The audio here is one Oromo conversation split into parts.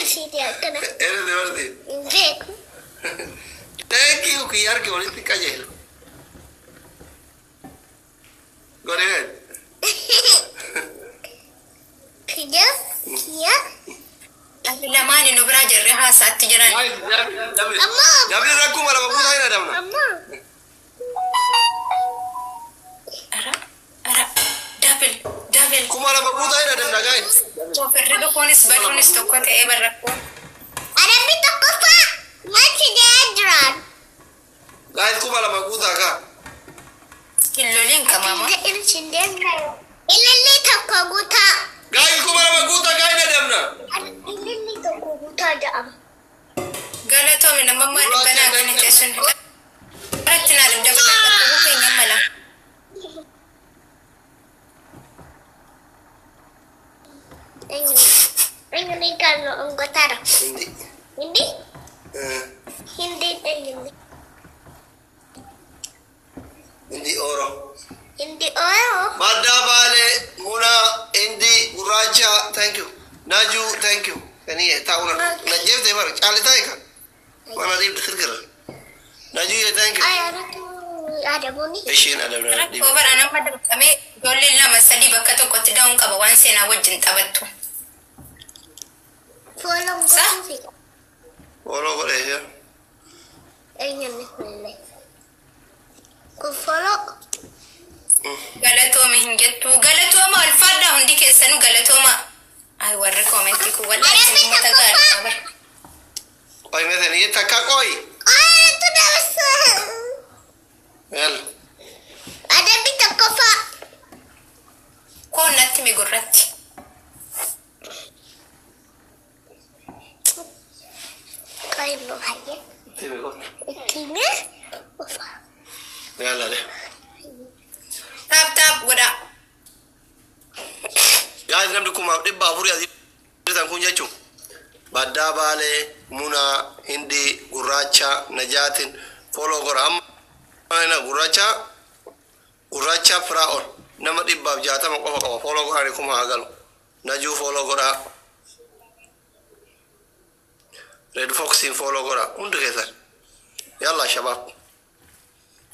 Asiiti akkana. Eres de barti. Hin beeku. Thank you, kiyya harki walitti qajeelu. Godhee. Kiyya kiyya. Lamaan nu biraa jirre haasaatti jiran. Ammoo. Dabli rakkoo lama guutaa hin adamna. Ammoo. Ara ara double double. 2000 guutaa hin adamna guys. Ofirri dhufuunis baduunis tokko ta'ee barrakkoo. Adabbi tokkoffaa machi deemaa jiraan. Guys, 2000 guutaa kaa. Hin loliin kamaama. Ililli tokko guutaa. Guys, 2000 guutaa kaa hin adamna. Ililli tokko guutaa jedhama. Galatoomi nama ammaa dhibbanaa kana teessun. Irratti naa dabala qaqqabuu keenya mala. Eenyuun kan gotaara? Hindi. Hindi? Hindi eenyuun? Hindi oro. Hindi oro. Madda Baalee, Muna, Hindi, Gurraacha, thank you. Naju, thank you. Kani taa'una. Najjeefte bara caali taa'e kan. Mana dhiibdi kirkira. Naju, thank you. Ayyaanatu adabuuni. Ishiin adamna. Rakkoo bara nama dirqamee ijoolleen lama sadii bakka tokkotti da'uun qaba waan seenaa wajjin taphattu. Fooloo gochuu fi Follow godhee. eenyuun kunillee. Kun fooloo. Galatoome hin jettu. Galatooma alfaadhaa hundi keessanuu galatooma. Ay warri koomentii kun wallaahi isin uummata gaarii qaba. Qoy meesanii takka qoy. Ayyaanatu dabarsa. Yalla. Adabbi tokkoffaa. Koon natti mi gurratti. Qayyimmoo hayyee. Timi qoy. Ittiin ofa. Yalla de. Tap tap godhaa. Guys, namni 400,000 asii jirtan kun jechuun. Baddaa Baalee, Munaa, Hindii, Gurraacha, Najaatin, follow godha. Amma Gurraacha, Gurraacha Firaa'ol nama 160 qofa qaba. Follow godhaani kuma haa galu. Najuu follow godhaa. Red Foxiin follow godhaa. Hundi keessan. Yalla shabaab.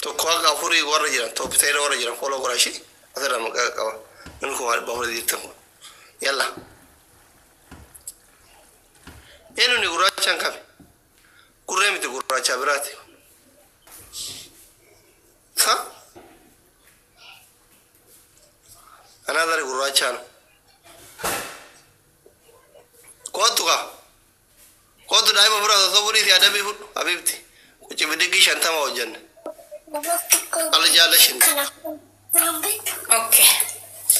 Tokko haga afurii warra jiran, top 10 warra jiran follow godhaa ishee. Asirraa maqaa qaba. Namni 400,000 jirtan kun. Yalla. Eenyuun gurraachaan kami? Gurree miti, gurraacha biraati. Ha? Another gurraachaan. Kootu kaa. Kootu daa'ima bira sossobuu fi adabii fudhu habiibti. Quci bidigii 50 hojjenne. Al jaalashin. Kana. Okay.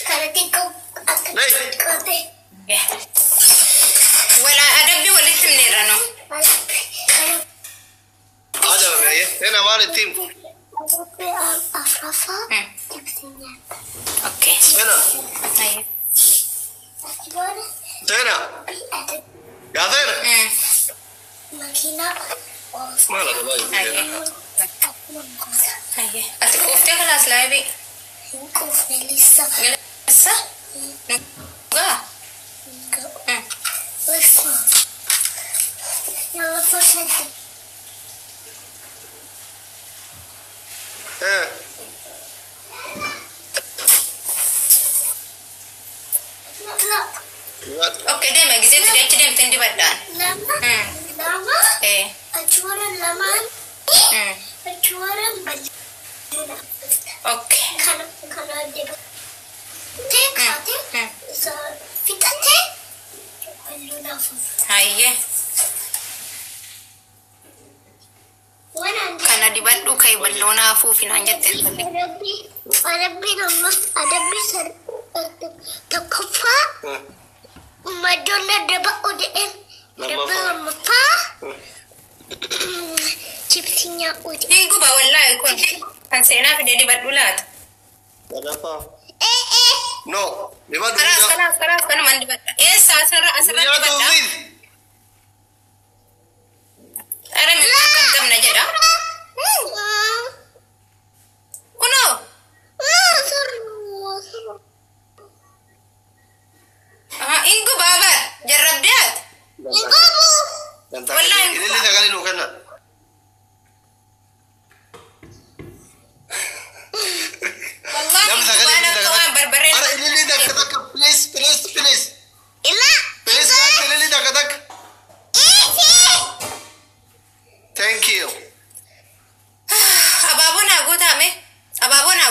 Kana xiqqoo akka Lay. xiqqoo. Wala adabbii walitti himneerra no. Adaba seenaa maal ittiin? Afraffaa ibsi nyaata. Okay. Seenaa. Ayyo. Achi booda Seenaa. Yaa seenaa. Makiinaa Maal adabaa jirtu seenaa? Ayyo. Ati quuftee kalaas laabii. Hin quufne lissa. Galasa. Gaa. Lissa. Yalla fortsätt. Eh. Okay, deema gizeetti achi deemtee dibadhaan. Lama. Lama. Eh. Achi warra lamaan. Achi warra bal'ina. Okay. Kana kana diba. Tee kaatee isa fixatee bal'ina afuuf. Hayyee. Waan Kana dibadhu kai balloona hafuufi naan jette. Adabbii adabbii nama adabbii tokkoffaa maddoon daba odeen adabbii lammaffaa chipsii nyaa'uuti. Hin guba wallaahi kun kan seenaa fide dibadhu laata. Sadaffaa. Ee ee. No. Dibadhu. Kalaas kalaas kalaas kanumaan dibadha. Eessa asirra asirra Guyyaa dibadha. tuufiif. Ara mi qabna jedha. Kunoo. Aha, hin gubaa bar jarrabdee ati. Hin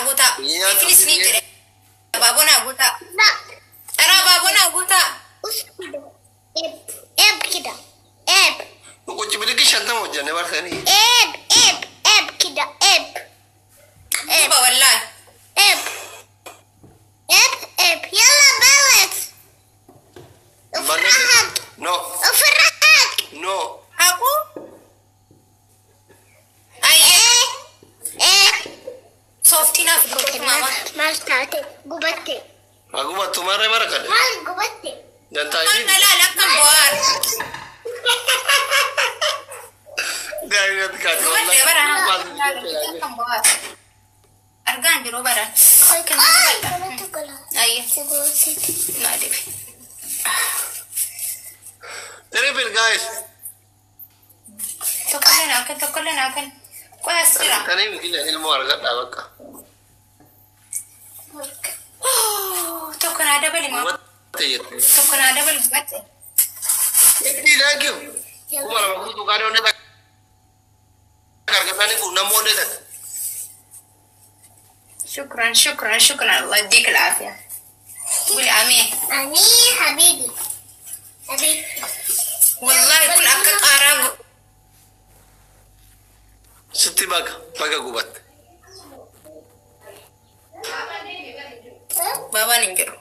guutaa. Nyaata Ifnis ni jedhe. Abaaboo naa guutaa. La. Ara abaaboo naa guutaa. Uskida. Eb. Eb kida. Eb. Quci biligi 50 hojjannee barsanii. Eb. Eb. Eb kida. Eb. Eb. Duba wallaahi. Eb. Eb. Eb. Yalla balance. Ofirraa haqi. No. Ofirraa haqi. No. Haquu. Ayyee. Eh. Sooftii naaf guutuu maama. Maal taate? Gubatte. Haa gubattu marree mara kadhe. Maal gubatte? Dantaa Maal ishii. na laala akkam bo'aara. Gaarii natti kaate. Gubatte bara. Akkam bo'aara. Argaan jiru bara. Ay, kanatu gala. Ayyee. Si goosite. Naa dhibe. Triple guys. Tokkollee naa kenn tokkollee naa kenn. Qoy as jira. Kanii biqilaan ilmoo argadhaa bakka. Tokko naa dabali maa. Gubatte jette. Tokko naa dabali gubatte. Itti thank you. 2000 guutuu kaadee onnee takka argatanii kun namni onnee takka. شكرا شكرا شكرا الله يديك العافية قولي آمين. Ani habibi. Habibi. والله يكون أكا قارا. Sitti baga baga gubatte. بابا ننجرو.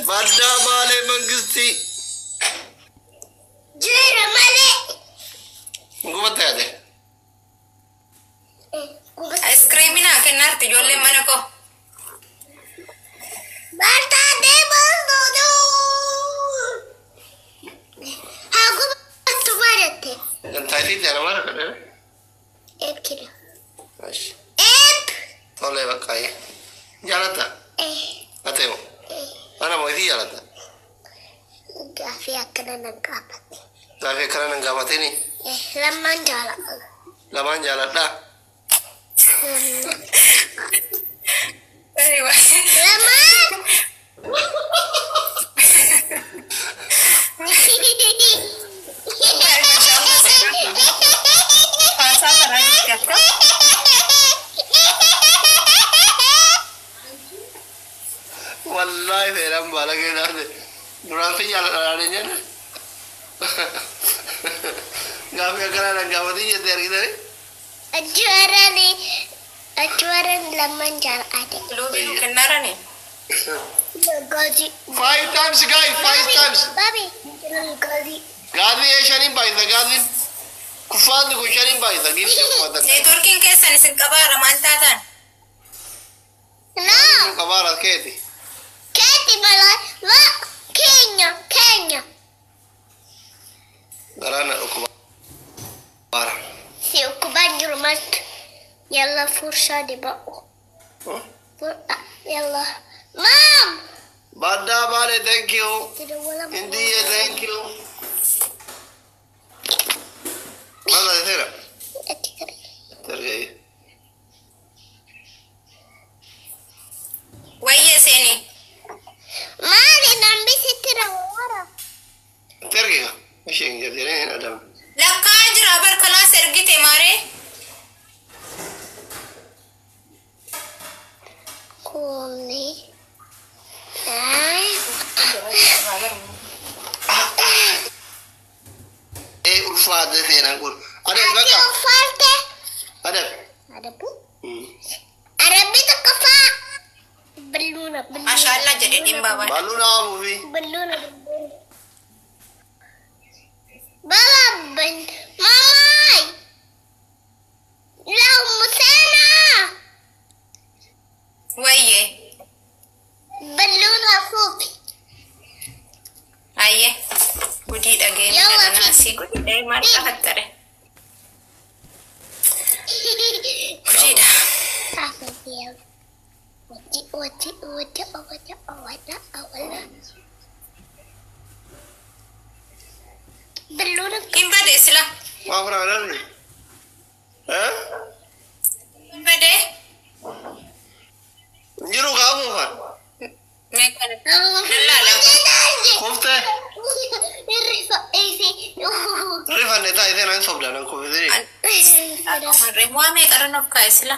Baddaa Baalee Mangistii. Jira malee. Gubatte yaade. Gubatte. آيس كريمنا كنارتي جولي منكو. Barta deemaa doodoo. Haa gubattu baratte. Dantaa isiitti ana mara kadhe. Eb kida. Ashi. Eb. Tolee bakka ayi. Jaalatta. Eh. Ateemo. Eh. Ana moo isii jaalatta. Gaaffii akkana nan gaafatte. Gaaffii akkana nan gaafatini. Eh, lamaan jaaladha. Lamaan jaaladhaa. أيوة. Lamaan. Wallaahi seeraan baala keessaatti duraan si jaaladha jenne. Gaaffii akkana nan gaafatin jette argitani. Achuwarani achuwaran lamaan jaaladha. لوبي كنارني. Gazi. Five times guys, five times. Babi. Gazi. Gaazii shaniin baay'isa gaaziin. Kuffaanni kun shaniin baay'isa giiftii uffatan. نيتوركين كيسان اسم كبارة ما انتاتان. No. Qabaara keeti. Keeti mala. La. Kenya. Kenya. Garaana dhukkuba. Baara. Si ukubaan jiru maaltu? Yalla furshaa diba'u. Yalla. Mom! Baddaa Baalee thank you. Tidak Indiyee thank you. Maal taate seera? Darga'ee. ويا سيني. Maali namni sitti rawwara? Dargee isheen jedhee hin adamu. لكا جرا بر خلاص ارجتي ماري. Kuni. Ay. Ee ulfaate seenaan kun. Adab Ati bakka. uffate. Adab. Adabu. Arabi tokko faa. Balluuna balluuna. ما شاء الله جديدين بابا. Balluu naa waamuufi. Balluuna balluuna. Baba ban. Mamai. Lau musena. ويا. Balluuna fuufi. أيه. قولي أجين. يلا أنا ناسي قولي إيه ما أخذت. قولي ده. Wati wati wati wati wati wati. Balluuna. إن بدي سلا. Maa fura darbe. Eh? إن بدي. Jiru kaafuufan. لا لا. Kuftee. Rifanne taa'ee seenaan sobdaan an kuftee. Waa meeqa irra nuuf kaa'e sila?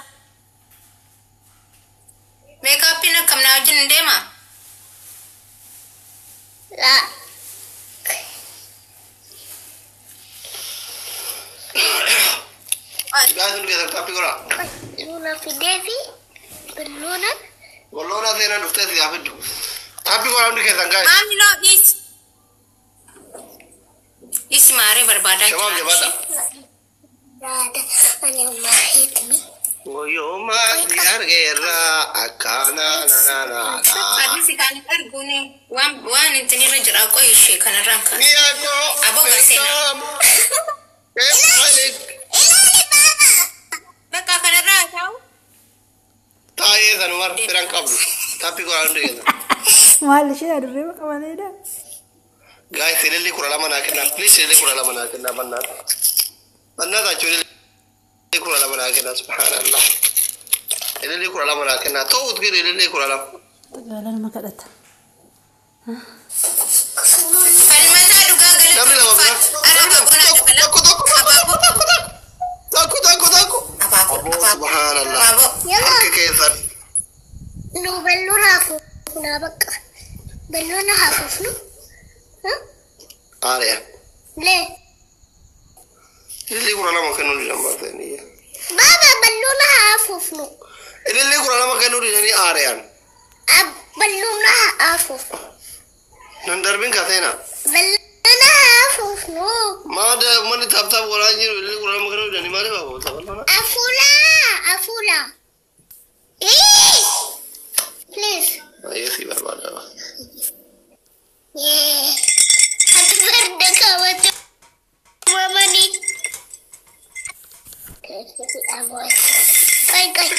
Meekaappiin akkam naa wajjin hin deemaa? Laa. Guys, hundi keessan taappii godhaa. Balloona fidee fi balloona Walloona seenaan dhuftee si haa fiddu. Taappii godhaa hundi keessan guys. Maamiloo dhiisi. Dhiisi maaree barbaadaa Shabaab jira. jabaadha. Daada ani mahiitmi. Wayyoo maati argeerra akkana na na na na. Adiisi kan arguuni waan waan intinirra jira qoy ishee kanarraan kan. Miyako. Aboo Garseenaa. Malik. Ilaali baaba. Bakka kanarraa haa ta'u. Taa'ee sanumar firan qabdu. Taappii godhaa hundi keessan. Maal ishee adurree maqamaleedha. Guys, ililli 12 naa kennaa. Please ililli 12 naa kennaa bannaata. Bannaata jechuun ililli 12 naa kennaa subhaanallah. Ililli 12 naa kennaa. Ta'uut gidi ililli 12. Xagaalaa nama kadhata. Falmataa dhugaa Namni lama galata. bira. Abaaboo naa Tokko dabala. tokko tokko Abaaboo. tokko tokko tokko tokko. Abaaboo. Aboo Abaaboo. subhaanallah. Abaaboo. Harka keessan. Nu balloona hafuufnaa bakka. Balloona hafuufnu. Aariya. Lee. Ililli 12 kennuu didan baatanii. Baaba balloona hafuufnu. Ililli 12 kennuu didanii aariyaan. Balloona hafuufnu. Nan darbin ka seenaa. Balloona hafuufnu. Maada manni taap taap godhaa jiru ililli 12 kennuu didanii maaliif hafuufta balloona? Afuula afuula. Ee! Please. Baay'ee si barbaada. Yeah. Ati farda kaawwatu mamani. Kai kai.